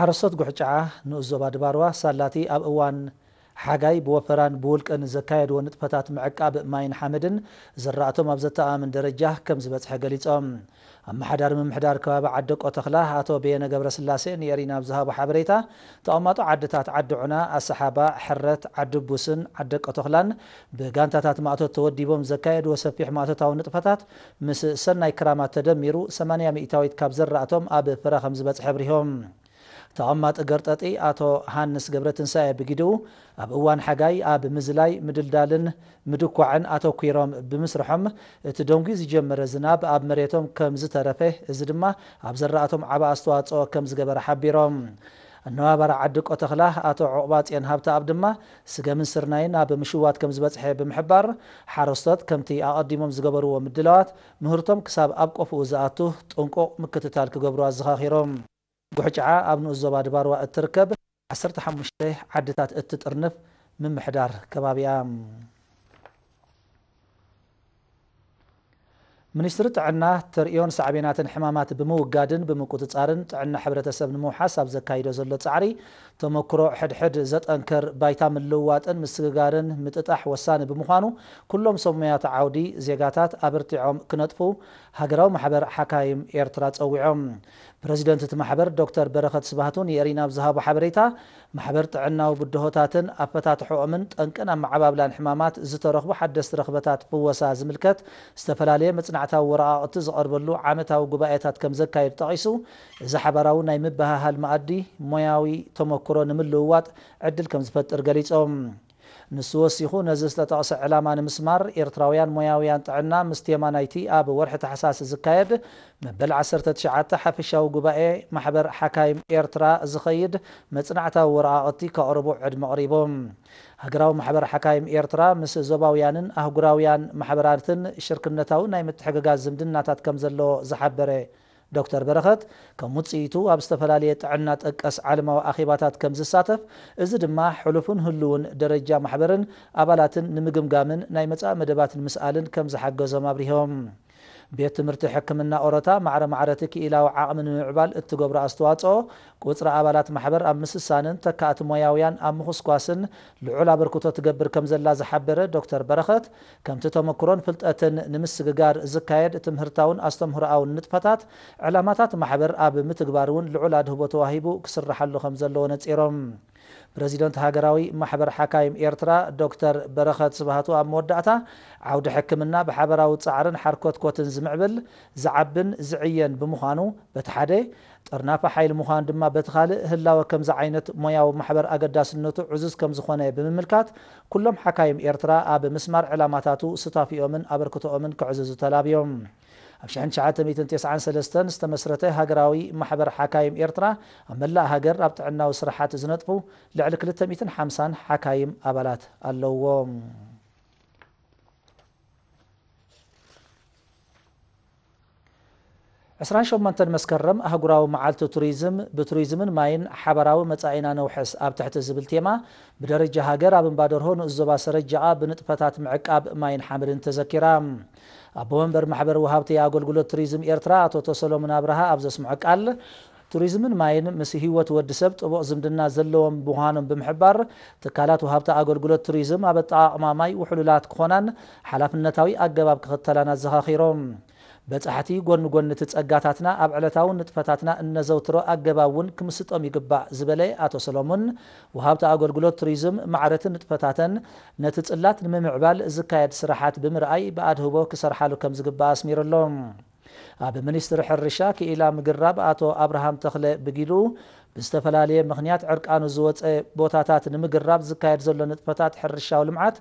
ሓረስቶት ጉሕጭዓ ንኡስ ዞባ ድባርዋ ሳላቲ ኣብ እዋን ሓጋይ ብወፈራን ብውልቅን ዘካየድዎ ንጥፈታት ምዕቃብ ማይን ሓመድን ዝራእቶም ኣብ ዘተኣማምን ደረጃ ከም ዝበጽሐ ገሊጾም። ኣመሓዳሪ ምምሕዳር ከባቢ ዓደቆ ተኽላ ኣቶ በየነ ገብረስላሴ ንኤሪና ኣብ ዝሃቦ ሓበሬታ፣ ተቐማጦ ዓድታት ዓዲ ዑና፣ ኣሰሓባ፣ ሕረት፣ ዓዲ ቡስን ዓደቆ ተኽላን ብጋንታታት ማእቶት ተወዲቦም ዘካየድዎ ሰፊሕ ማእቶታዊ ንጥፈታት ምስ ሰናይ ክራማት ተደሚሩ ሰማንያ ሚእታዊት ካብ ዘራእቶም ኣብ ፍረ ከም ዝበጽሐ ኣብሪሆም። ተቐማጢ ገርጠጢ ኣቶ ሃንስ ገብረትንሳኤ ብጊድኡ፣ ኣብ እዋን ሓጋይ ኣብ ምዝላይ፣ ምድልዳልን ምድኳዕን ኣተኲሮም ብምስርሖም፣ እቲ ደንጉዩ ዝጀመረ ዝናብ ኣብ መሬቶም ከም ዝተረፈ፣ እዚ ድማ ኣብ ዘራእቶም ዓቢ ኣስተዋጽኦ ከም ዝገበረ ሓቢሮም። ኣነባባሪ ዓዲ ቆተኽላ ኣቶ ዑቕባጽዮን ሃብተኣብ ድማ፣ ስገምን ስርናይን ኣብ ምሽዋት ከም ዝበጽሐ ብምሕባር፣ ሓረስቶት ከምቲ ኣቐዲሞም ዝገበርዎ ምድላዋት፣ ምህርቶም ክሳብ ኣብ ቆፍኡ ዝኣቱ ጥንቁቕ ምክትታል ክገብሩ ኣዘኻኺሮም። ጉሕጭዓ ኣብ ንኡስ ዞባ ድባርዋ እትርከብ ዓሰርተ ሓሙሽተ ዓድታት እትጥርንፍ ምምሕዳር ከባቢ እያ። ሚኒስትሪ ጥዕና፣ ተርእዮን ሳዕቤናትን ሕማማት ብምውጋድን ብምቁጽጻርን ጥዕና ሕብረተሰብ ንምውሓስ ኣብ ዘካይዶ ዘሎ ጻዕሪ፣ ተመክሮ ሕድሕድ ዘጠንክር ባይታ ምልውዋጥን ምስግጋርን ምጥጣሕ ወሳኒ ብምዃኑ፣ ኩሎም ሰብ ሞያት ዓውዲ ዜጋታት ኣበርቲዖም ክነጥፉ ሃገራዊ ማሕበር ሓካይም ኤርትራ ጸዊዖም። ፕረዚደንት እቲ ማሕበር ዶክተር በረኸት ስብሃቱ ንኤሪና ኣብ ዝሃቦ ሓበሬታ፣ ማሕበር ጥዕናዊ ብድሆታትን ኣፈታትሖኦምን ጠንቅን ኣመዓባብላን ሕማማት ዝተረኽቡ ሓደስቲ ረኽበታት ፍወሳ ዝምልከት ዝተፈላለየ መጽናዕታዊ ወረቓቕቲ ዝቐርበሉ ዓመታዊ ጉባኤታት ከም ዘካየድ ጠቒሱ፣ እዚ ሓባራዊ ናይ ምብህሃል መኣዲ ሞያዊ ተመክሮ ንምልውዋጥ ዕድል ከም ዝፈጥር ገሊጾም። ንሱ ወሲኹ፣ ነዚ ዝተጠቕሰ ዕላማ ንምስማር፣ ኤርትራውያን ሞያውያን ጥዕና ምስ ቴማ ናይቲ ኣብ ወርሒ ታሕሳስ ዝካየድ መበል ዓሰርተ ትሽዓተ ሓፈሻዊ ጉባኤ ማሕበር ሓካይም ኤርትራ ዝኸይድ መጽናዕታዊ ወረቓቕቲ ከቕርቡ ዕድመ ኣቕሪቦም። ሃገራዊ ማሕበር ሓካይም ኤርትራ ምስ ዞባውያንን ኣህጉራውያን ማሕበራትን ሽርክነታዊ ናይ ምትሕግጋዝ ዝምድናታት ከም ዘለዎ ዝሓበረ ዶክተር በረኸት፣ ከም ውጽኢቱ ኣብ ዝተፈላለየ ጥዕና ጠቀስ ዓለማዊ ኣኼባታት ከም ዝሳተፍ፣ እዚ ድማ ሕሉፍን ህሉውን ደረጃ ማሕበርን ኣባላትን ንምግምጋምን ናይ መጻኢ መደባት ንምስኣልን ከም ዝሓገዞም ኣብሪሆም። ቤት ትምህርቲ ሕክምና ኦሮታ ማዕረ ማዕረ እቲ ክኢላዊ ዓቕሚ ንምምዕባል እትገብሮ ኣስተዋጽኦ፣ ቁጽሪ ኣባላት ማሕበር ኣብ ምስሳንን ተካእቲ ሞያውያን ኣብ ምኹስኳስን ልዑል ኣበርክቶ ትገብር ከም ዘላ ዝሓበረ ዶክተር በረኸት፣ ከምቲ ተመክሮን ፍልጠትን ንምስግጋር ዝካየድ ትምህርታውን ኣስተምህሮኣውን ንጥፈታት፣ ዕላማታት ማሕበር ኣብ ምትግባር እውን ልዑል ኣድህቦ ተዋሂቡ ክስርሓሉ ከም ዘለዎ ነጺሮም። ፕረዚደንት ሃገራዊ ማሕበር ሓካይም ኤርትራ ዶክተር በረኸት ስብሃቱ ኣብ መወዳእታ፣ ዓውዲ ሕክምና ብሓበራዊ ጻዕርን ሓርኮትኮትን ዝምዕብል፣ ዝዓብን ዝዕየን ብምዃኑ፣ በቲ ሓደ፣ ጥርናፈ ሓይሊ ምዃኑ ድማ በቲ ካልእ፣ ህላወ ከምዚ ዓይነት ሞያዊ ማሕበር ኣገዳስነቱ ዕዙዝ ከም ዝኾነ ብምምልካት፣ ኩሎም ሓካይም ኤርትራ ኣብ ምስማር ዕላማታቱ ሱታፊኦምን ኣበርክቶኦምን ከዕዝዙ ተላብዮም። ኣብ ሽሕን ትሽዓተ ሚእትን ተስዓን ሰለስተን ዝተመስረተ ሃገራዊ ማሕበር ሓካይም ኤርትራ፣ ኣብ መላእ ሃገር ኣብ ጥዕናዊ ስራሓት ዝነጥፉ ልዕሊ ክልተ ሚእትን ሓምሳን ሓካይም ኣባላት ኣለዎ። ዕስራን ሸሞንተን መስከረም ኣህጉራዊ መዓልቲ ቱሪዝም፣ ብቱሪዝምን ማይን ሓባራዊ መጻኢና ነውሕስ ኣብ ትሕቲ ዝብል ቴማ፣ ብደረጃ ሃገር ኣብ እምባደርሆ ንኡስ ዞባ ሰረጃኣ ብንጥፈታት ምዕቃብ ማይን ሓመድን ተዘኪራ። ኣቦ መንበር ማሕበር ወሃብቲ ኣገልግሎት ቱሪዝም ኤርትራ ኣቶ ተሰሎሙን ኣብርሃ ኣብ ዘስምዖ ቃል፣ ቱሪዝምን ማይን ምስ ህይወት ወዲ ሰብ ጥቡቕ ዝምድና ዘለዎም ምዃኖም ብምሕባር፣ ትካላት ወሃብቲ ኣገልግሎት ቱሪዝም ኣብ ኣጠቓቕማ ማይ ውሕሉላት ክኾናን ሓላፍነታዊ ኣገባብ ክኽተላን ኣዘኻኺሮም። በጻሕቲ ጎኒ ጎኒ እቲ ጸጋታትና ኣብ ዕለታዊ ንጥፈታትና እነዘውትሮ ኣገባብ እውን ክምስጦም ይግባእ ዝበለ ኣቶ ሰሎሙን፣ ወሃብቲ ኣገልግሎት ቱሪዝም ማዕረቲ ንጥፈታተን ነቲ ጽላት ንምምዕባል ዝካየድ ስራሓት ብምርኣይ ብኣድህቦ ክሰርሓሉ ከም ዝግባእ ኣስሚሩ ኣሎ። ኣብ ሚኒስትሪ ሕርሻ ክኢላ ምግራብ ኣቶ ኣብርሃም ተኽለ ብጊሉ፣ ብዝተፈላለየ ምኽንያት ዕርቃኑ ዝወጸ ቦታታት ንምግራብ ዝካየድ ዘሎ ንጥፈታት ሕርሻዊ ልምዓት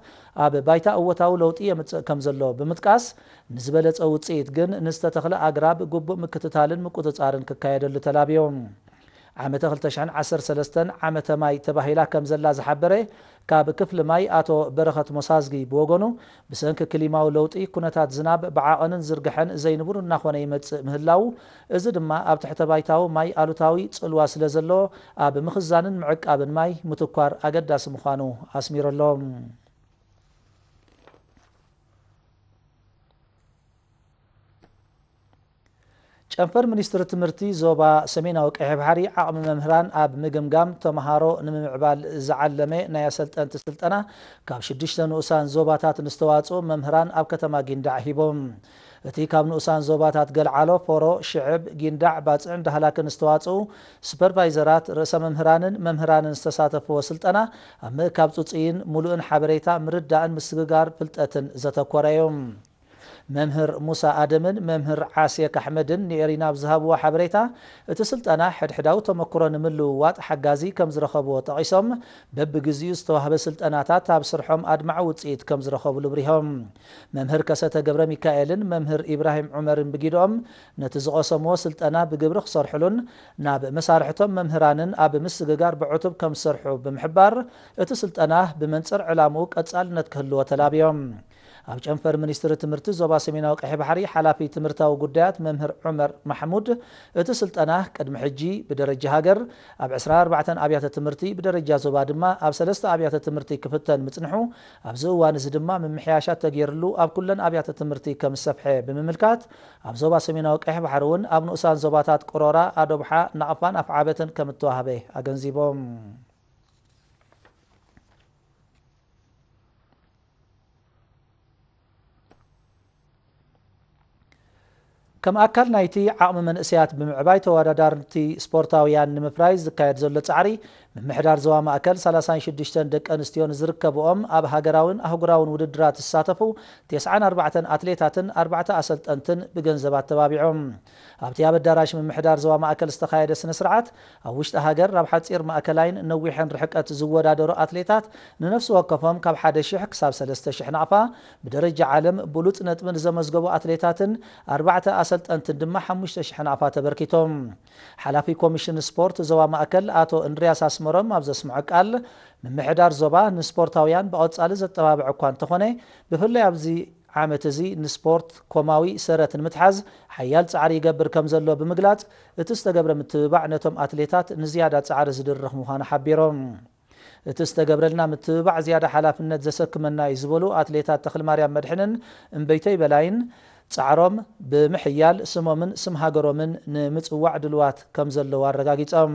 ኣብ ባይታ እወታዊ ለውጢ የምጽእ ከም ዘሎ ብምጥቃስ፣ ንዝበለጸ ውጽኢት ግን ንዝተተኽለ ኣግራብ ግቡእ ምክትታልን ምቁጽጻርን ክካየደሉ ተላብዮም። ዓመተ ክልተ ሽሕን ዓሰርተ ሰለስተን ዓመተ ማይ ተባሂላ ከም ዘላ ዝሓበረ ካብ ክፍሊ ማይ ኣቶ በረኸት ሞሳዝጊ ብወገኑ፣ ብሰንኪ ክሊማዊ ለውጢ ኩነታት ዝናብ ብዓቐንን ዝርግሐን ዘይንቡር እናኾነ ይመጽእ ምህላዉ፣ እዚ ድማ ኣብ ትሕተ ባይታዊ ማይ ኣሉታዊ ጽልዋ ስለ ዘለዎ፣ ኣብ ምኽዛንን ምዕቃብን ማይ ምትኳር ኣገዳሲ ምዃኑ ኣስሚሩ ኣሎ። ጨንፈር ሚኒስትሪ ትምህርቲ ዞባ ሰሜናዊ ቀይሕ ባሕሪ ዓቕሚ መምህራን ኣብ ምግምጋም ተምሃሮ ንምምዕባል ዝዓለመ ናይ ኣሰልጠንቲ ስልጠና ካብ ሽዱሽተ ንኡሳን ዞባታት ንዝተዋፅኡ መምህራን ኣብ ከተማ ጊንዳዕ ሂቦም። እቲ ካብ ንኡሳን ዞባታት ገልዓሎ፣ ፎሮ፣ ሽዕብ፣ ጊንዳዕ፣ ባፅዕን ዳህላክን ዝተዋፅኡ ሱፐርቫይዘራት፣ ርእሰ መምህራንን መምህራንን ዝተሳተፍዎ ስልጠና ኣብ ምእካብ ፅፁይን ሙሉእን ሓበሬታ ምርዳእን ምስግጋር ፍልጠትን ዘተኮረ እዩ። መምህር ሙሳ ኣደምን መምህር ዓስየክ ኣሕመድን ንኤሪና ኣብ ዝሃብዎ ሓበሬታ፣ እቲ ስልጠና ሕድሕዳዊ ተመክሮ ንምልውዋጥ ሓጋዚ ከም ዝረኸብዎ ጠቒሶም፣ በብግዚኡ ዝተዋህበ ስልጠናታት ኣብ ስርሖም ኣድማዒ ውፅኢት ከም ዝረኸብሉ ብሪሆም። መምህር ከሰተ ገብረ ሚካኤልን መምህር ኢብራሂም ዑመርን ብጊድኦም፣ ነቲ ዝቐሰምዎ ስልጠና ብግብሪ ክሰርሕሉን ናብ መሳርሕቶም መምህራንን ኣብ ምስግጋር ብዕቱብ ከም ዝሰርሑ ብምሕባር፣ እቲ ስልጠና ብመንፅር ዕላምኡ ቀፃልነት ክህልዎ ተላብዮም። ኣብ ጨንፈር ሚኒስትሪ ትምህርቲ ዞባ ሰሜናዊ ቀይሕ ባሕሪ ሓላፊ ትምህርታዊ ጉዳያት መምህር ዑመር ማሕሙድ፣ እቲ ስልጠና ቅድሚ ሕጂ ብደረጃ ሃገር ኣብ ዕስራን ኣርባዕተን ኣብያተ ትምህርቲ፣ ብደረጃ ዞባ ድማ ኣብ ሰለስተ ኣብያተ ትምህርቲ ክፍተን ምጽንሑ፣ ኣብዚ እዋን እዚ ድማ ምምሕያሻት ተገይርሉ ኣብ ኩለን ኣብያተ ትምህርቲ ከም ዝሰፍሐ ብምምልካት፣ ኣብ ዞባ ሰሜናዊ ቀይሕ ባሕሪ እውን ኣብ ንኡሳን ዞባታት ቅሮራ፣ ኣዶብሓ፣ ናቕፋን ኣፍዓበትን ከም እተዋህበ ኣገንዚቦም። ከም ኣካል ናይቲ ዓቕሚ መንእሰያት ብምዕባይ ተወዳዳርቲ ስፖርታውያን ንምፍራይ ዝካየድ ዘሎ ጻዕሪ፣ ምምሕዳር ዞባ ማእከል ሰላሳን ሽዱሽተን ደቂ ኣንስትዮ ንዝርከብኦም ኣብ ሃገራውን ኣህጉራውን ውድድራት ዝሳተፉ ተስዓን ኣርባዕተን ኣትሌታትን ኣርባዕተ ኣሰልጠንትን ብገንዘብ ኣተባቢዖም። ኣብቲ ኣብ ኣዳራሽ ምምሕዳር ዞባ ማእከል ዝተኻየደ ስነ ስርዓት፣ ኣብ ውሽጢ ሃገር ኣብ ሓጺር፣ ማእከላይን ነዊሕን ርሕቀት ዝወዳደሩ ኣትሌታት ንነፍሲ ወከፎም ካብ ሓደ ሽሕ ክሳብ ሰለስተ ሽሕ ናቕፋ፣ ብደረጃ ዓለም ብሉጽ ነጥቢ ንዘመዝገቡ ኣትሌታትን ኣርባዕተ ኣሰልጠንትን ድማ ሓሙሽተ ሽሕ ናቕፋ ተበርኪቶም። ሓላፊ ኮሚሽን ስፖርት ዞባ ማእከል ኣቶ እንድርያስ ኣስመሮም ኣብ ዘስምዖ ቃል፣ ምምሕዳር ዞባ ንስፖርታውያን ብቐጻሊ ዘጠባብዕ እኳ እንተኾነ፣ ብፍላይ ኣብዚ ዓመት እዚ ንስፖርት ኮማዊ ሰረት ንምትሓዝ ሓያል ጻዕሪ ይገብር ከም ዘሎ ብምግላጽ፣ እቲ ዝተገብረ ምትብባዕ ነቶም ኣትሌታት ንዝያዳ ጻዕሪ ዝድርኽ ምዃኑ ሓቢሮም። እቲ ዝተገብረልና ምትብባዕ ዝያዳ ሓላፍነት ዘሰክመና እዩ ዝበሉ ኣትሌታት ተኽልማርያም መድሕንን እምበይቶይ በላይን፣ ጻዕሮም ብምሕያል ስሞምን ስም ሃገሮምን ንምጽዋዕ ድልዋት ከም ዘለዉ ኣረጋጊጾም።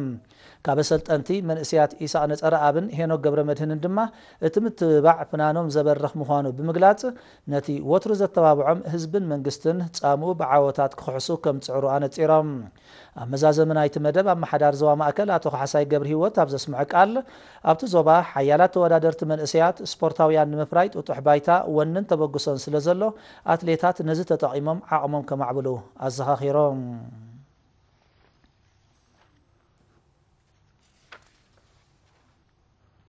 ካብ ኣሰልጠንቲ መንእሰያት ኢሳቕ ነጸረኣብን ሄኖክ ገብረ መድህንን ድማ፣ እቲ ምትብባዕ ፍናኖም ዘበርኽ ምዃኑ ብምግላጽ፣ ነቲ ወትሩ ዘተባብዖም ህዝብን መንግስትን ጻምኡ ብዓወታት ክኽሕሱ ከም ዝጽዕሩ ኣነጺሮም። ኣብ መዛዘሚ ናይቲ መደብ፣ ኣመሓዳሪ ዞባ ማእከል ኣቶ ካሕሳይ ገብረሂወት ኣብ ዘስምዖ ቃል፣ ኣብቲ ዞባ ሓያላት ተወዳደርቲ መንእሰያት ስፖርታውያን ንምፍራይ ጥጡሕ ባይታ፣ ወንን ተበግሶን ስለ ዘሎ፣ ኣትሌታት ነዚ ተጠቒሞም ዓቕሞም ከማዕብሉ ኣዘኻኺሮም።